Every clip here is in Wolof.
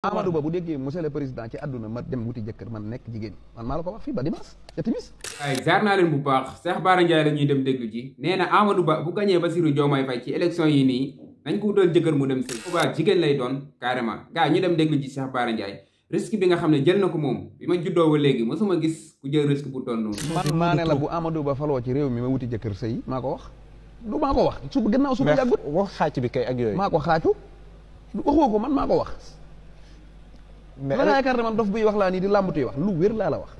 Amadou Ba bu déggee monsieur le président ci àdduna ma dem wuti jëkkër man nekk jigéen man maa la ko wax fii ba dimanche ca timis. ay jaar naa leen bu baax Cheikh Bara Ndiaye la ñuy dem déglu ji nee na Amadou Ba bu gañee Bassirou Diomaye Faye ci élection yi nii nañ ko wutal jëkkër mu dem sëy boobaa jigéen lay doon carrément gars ñu dem déglu ji Cheikh Bara Ndiaye risque bi nga xam ne jël na ko moom bi ma juddoo ba léegi mosuma gis ku jël risque bu toll noonu. man maa ne la bu Amadou Ba faloo ci réew mi ma wuti jëkkër sëy maa ko wax du maa ko wax su gannaaw su ma yàggut wax xaac bi kay ak yooyu maa ko xaacu waxoo ko man maa ko wax. mais la nga yaakaar ne man dof buy wax laa nii di làmbatuy wax lu wér laa la wax.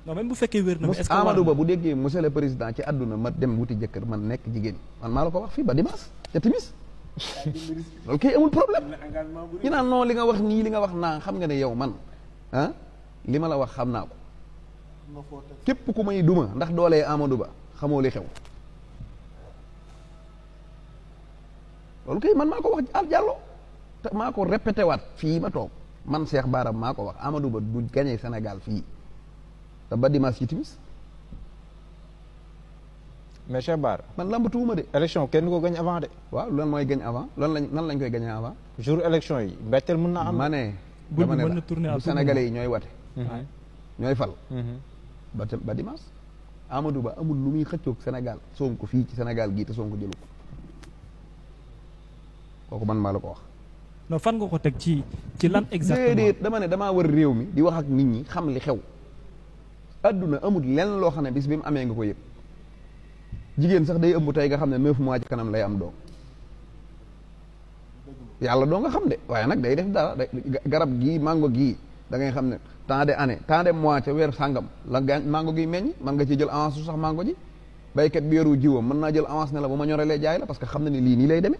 non même bu fekkee wér na mais est-ce que Amadou Ba bu déggee monsieur le président ci àdduna ma dem wuti jëkkër man nekk jigéen man maa la ko wax fii ba dimanche ca timis loolu kay amul problème ñu naan non li nga wax nii li nga wax naa xam nga ne yow man ah li ma la wax xam naa ko képp ku may duma ndax doolee Amadou Ba xamoo li xew loolu kay man maa ko wax al jàllo te maa ko répété waat fii ma toog man Cheikh Bara maa ko wax Amadou Ba du gagné Sénégal fii te ba dimanche ci timis mais Cheikh Bara man lambatuwuma de. élection kenn du ko gañ avant de. waaw lan mooy gañ avant nan lañ koy gañee avant. jour élection yi mbetteel mën naa am. ma ne dama ne la bu Sénégalais yi ñooy wate. ñooy fal. ba dimanche. Amadou Ba amul lu muy xëccoog Sénégal Sonko fii ci Sénégal gii te Sonko jëlu ko kooku man maa la ko wax. non fan nga ko teg ci lan exactement déedéet dama ne damaa war réew mi di wax ak nit ñi xam li xew. adduna amul lenn loo xam ne bis bi mu amee nga ko yëg jigéen sax day ëmb tey nga xam ne 9 mois ci kanam lay am doom yàlla doo nga xam de waaye nag day def dara garab gii mango gii da ngay xam ne tant de année tant de mois ca weer sàngam la mango gi meññ mën nga ci jël avance su sax mango ji baykat bi yoru jiwam mën naa jël avance ne la bu ma ñorelee jaay la parce que xam na ne lii nii lay demee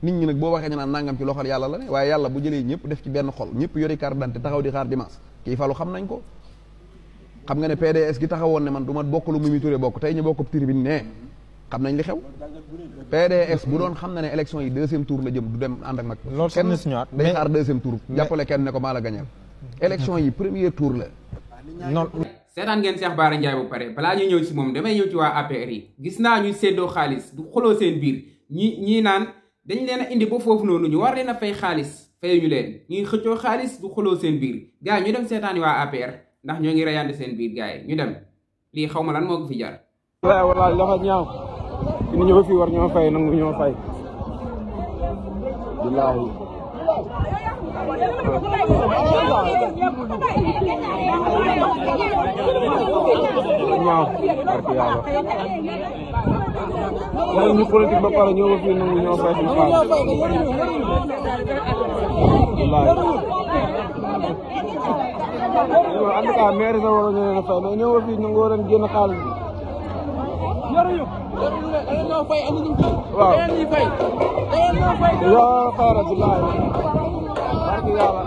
nit ñi nag boo waxee ñu naan nangam ci loxol yàlla la ne waaye yàlla bu jëlee ñëpp def ci benn xol ñëpp yori carte d'identité taxaw di xaar dimanche kii falu xam nañ ko xam nga ne PDS gi taxawoon ne man du ma bokk lu Mimi Touré bokk tey ñu bokk tribune ne xam nañ li xew PDS bu doon xam na ne élection yi 2e tour la jëm du dem ànd ak mag kenn day xaar 2e tour jàppale kenn ne ko maa la gañal élection yi 1er tour la non seetaan ngeen Cheikh Bara Ndiaye bu pare balaa ñuy ñëw si moom damay ñëw ci waa APR yi gis naa ñuy séddoo xaalis du xoloo seen biir ñii naan dañ leen a indi ba foofu noonu ñu war leen a fay xaalis fayuñu leen ñuy xëccoo xaalis du xoloo seen biir gars yi ñu dem seetaan yi waa APR ndax ñoo ngi reyandi seen biir gars yi ñu dem lii xaw ma lan moo ko fi jar. waaw wallaahi loxo ñaaw ñu ñëw fii war ñoo fay nangu ñoo fay billaahi ñaaw barke yàlla yàlla ñu politique ba pare ñëw fii nangu ñoo fay suñu xaalis billaahi en tout cas maire sa waroon na leen a fay mais ñëw fii ñu ngi waroon génn xaalis bi. waaw yoo xayra billaahi barke yàlla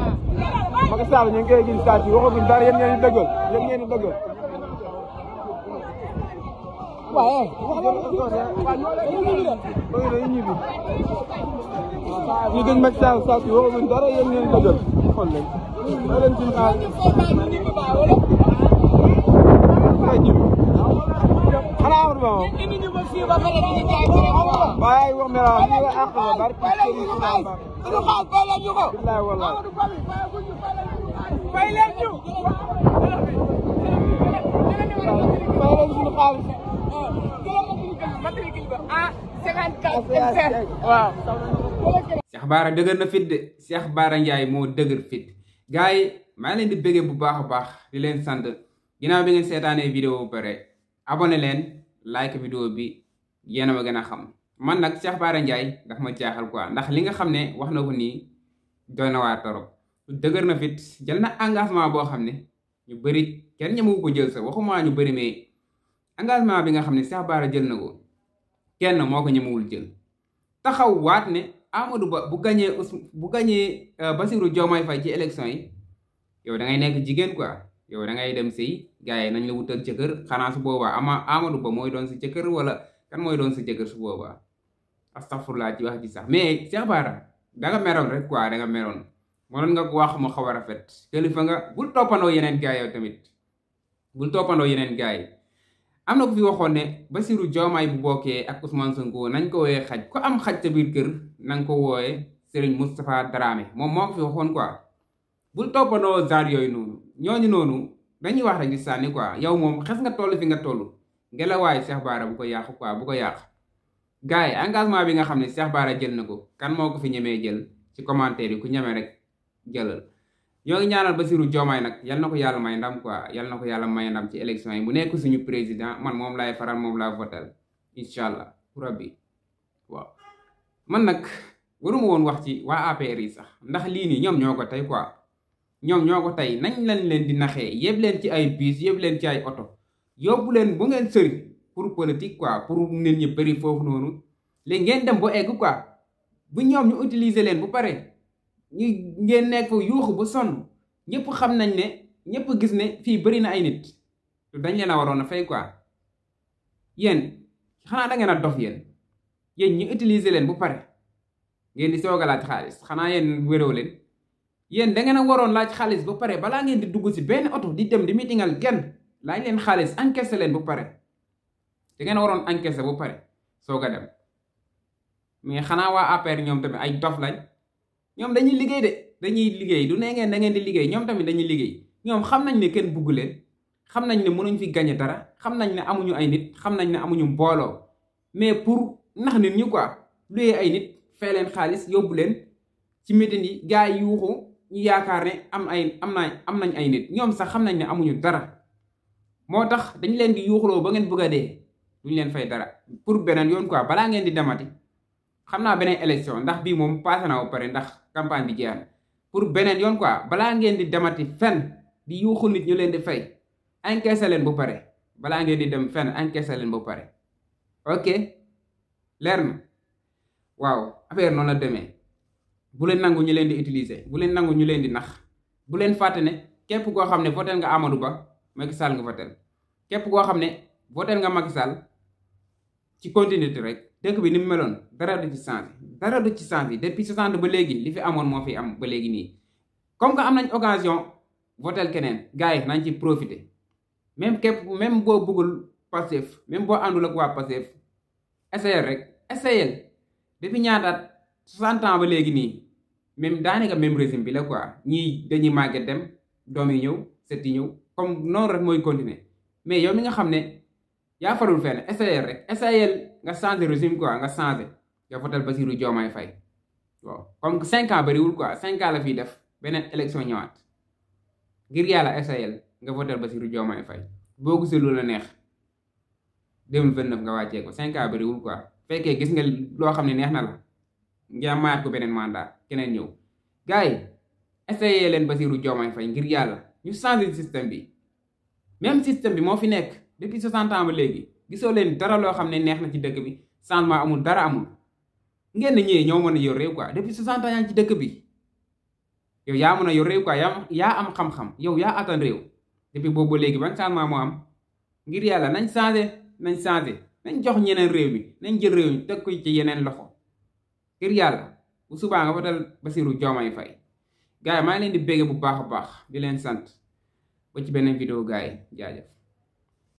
Macky Sall ñu ngi koy gis saa ci waxaguñ dara yéen ngeen di dëggal waaye dañuy ñibbi ñu gën Macky Sall saa ci waxaguñ dara yéen ngeen di dëggal xool leen ma leen suñu xaalis xanaa amul moom waaye wax me la ñu nga àq la barki sëriñ Tuubaa billahi wallahi fay leen ñu suñu xaalis waaw Cheikh Bara dëgër na fit de Cheikh Bara Ndiaye moo dëgër fit gars yi maa leen di bëggee bu baax a baax di leen sant ginnaaw bi ngeen seetaanee vidéo bu pare abonné leen like vidéo bi yéen a ma gën a xam man nag Cheikh Bara Ndiaye daf ma jaaxal quoi ndax li nga xam ne wax na ko nii doy na waa torop dëgër na fit jël na engagement boo xam ne ñu bëri kenn ñemewu ko jël sa waxuma ñu bëri mais engagement bi nga xam ne Cheikh Bara jël na ko kenn moo ko ñemewul jël taxaw waat ne Amadou Ba bu gañee Bassirou Diomaye Faye ci élection yi yow da ngay nekk jigéen quoi yow da ngay dem sëy gars yi nañ la wutal jëkkër xanaa su boobaa Amadou Ba mooy doon si jëkkër wala kan mooy doon si jëkkër su boobaa astafurlaa ci wax ji sax mais Cheikh Bara da nga meroon rek quoi da nga meroon mënoon nga ko wax mu xaw a rafet kilifa nga bul toppandoo yeneen gars yow tamit bul toppandoo yeneen gars yi am na ko fi waxoon ne Bassirou Diomaye bu bokkee ak Ousmane Sonko nañ ko wooyee xaj ko am xaj sa biir kër na nga ko wooyee Serigne Moustapha Dramé moom moo ko fi waxoon quoi bul toppandoo genre yooyu noonu ñooñu noonu dañuy wax rek di sànni quoi yow moom xes nga toll fi nga toll ngelawaay Cheikh Bara bu ko yàq quoi bu ko yàq gars yi engagement bi nga xam ne Cheikh Bara jël na ko kan moo ko fi ñemee jël ci commentaire yi ku ñeme rek jëlal ñoo ngi ñaanal Bassirou Diomaye nag yal na ko yàlla may ndam quoi yal na ko yàlla may ndam ci élection yi bu nekk suñu président man moom laay faral moom laa votel incha allah rabbi waaw man nag waruma woon wax ci waa APR yi sax ndax lii nii ñoom ñoo ko tey quoi ñoom ñoo ko tey nañ leen di naxee yëpp leen ci ay bus yëpp leen ci ay oto yóbbu leen bu ngeen sëri pour politique quoi pour nit ñi bëri foofu noonu léegi ngeen dem ba egg quoi bu ñoom ñu utiliser leen bu pare ñu ngeen nekk fa yuuxu ba sonn ñëpp xam nañ ne ñëpp gis ne fii bëri na ay nit dañ leen a waroon a fay quoi yéen xanaa da ngeen a dof yéen ñu utiliser leen bu pare ngeen di soog a laaj xaalis xanaa yéen wéréw leen yéen da ngeen a waroon laaj xaalis ba pare balaa ngeen di dugg si benn oto di dem di mitingal genn laaj leen xaalis encaissé leen bu pare da ngeen a waroon encaissé bu pare soog a dem mais xanaa waa APR ñoom tamit ay dof lañ ñoom dañuy liggéey de dañuy liggéey du ne ngeen da ngeen di liggéey ñoom tamit dañuy liggéey ñoom xam nañ ne kenn bugg leen xam nañ ne mënuñ fi gagné dara xam nañ ne amuñu ay nit xam nañ ne amuñu mbooloo mais pour nax nit ñu quoi luyee ay nit fay leen xaalis yóbbu leen ci meeting yi gars yi yuuxu ñu yaakaar ne am nañ ay nit ñoom sax xam nañ ne amuñu dara moo tax dañ leen di yuuxuloo ba ngeen bëgg a dee duñ leen fay dara pour beneen yoon quoi balaa ngeen di demati xam naa beneen élection ndax bii moom passé na ba pare ndax campagne bi jeex na pour beneen yoon quoi balaa ngeen di demati fenn di yuuxu nit ñu leen di fay encaissé leen bu pare balaa ngeen di dem fenn encaissé leen bu pare ok leer na waaw affaire noonu la demee bu leen nangu ñu leen di utiliser bu leen nangu ñu leen di nax bu leen fàtte ne képp koo xam ne votel nga Amadou Ba Macky Sall nga votel képp koo xam ne votel nga Macky Sall ci continuité rek dëkk bi ni mu meloon dara du ci changé depuis 60 ba léegi li fi amoon moo fi am ba léegi nii comme que am nañ occasion votel keneen gars yi nañ ci profité même boo bëggul Pastef même boo àndul ak waa Pastef essayel depuis ñaataat 60 ans ba léegi nii même daanaka même régime bi la quoi ñii dañuy màgget dem doom yi ñëw set yi ñëw comme noonu rek mooy continuer mais yow mi nga xam ne yaa farul fenn essayel nga changé régime quoi nga changé nga votal Bassirou Diomaye Faye waaw comme que 5 ans bariwul quoi 5 ans la fiy def beneen élection ñëwaat ngir yàlla essayel nga votal Bassirou Diomaye Faye boo gisee lu la neex 2029 nga wàccee ko 5 ans bariwul quoi fekkee gis nga loo xam ne neex na la nga mayaat ko beneen mandat keneen ñëw gars yi essayé leen Bassirou Diomaye Faye ngir yàlla ñu changé système bi même système bi moo fi nekk depuis 60 ans ba léegi gisoo leen dara loo xam ne neex na ci dëkk bi changement amul dara amul ngeen ñëwee ñoo mën a yor réew quoi depuis 60 ans yaa ngi ci dëkk bi yow yaa mën a yor réew quoi yaa am xam-xam yow yaa attan réew depuis boobu ba léegi ban changement moo am ngir yàlla nañ changé nañ jox ñeneen réew mi nañ jël réew mi teg ko ci yeneen loxo ngir yàlla bu subaa nga votal Bassirou Diomaye Faye gars yi maa ngi leen di bégge bu baax a baax di leen sant ba ci beneen vidéo gars yi jaajëf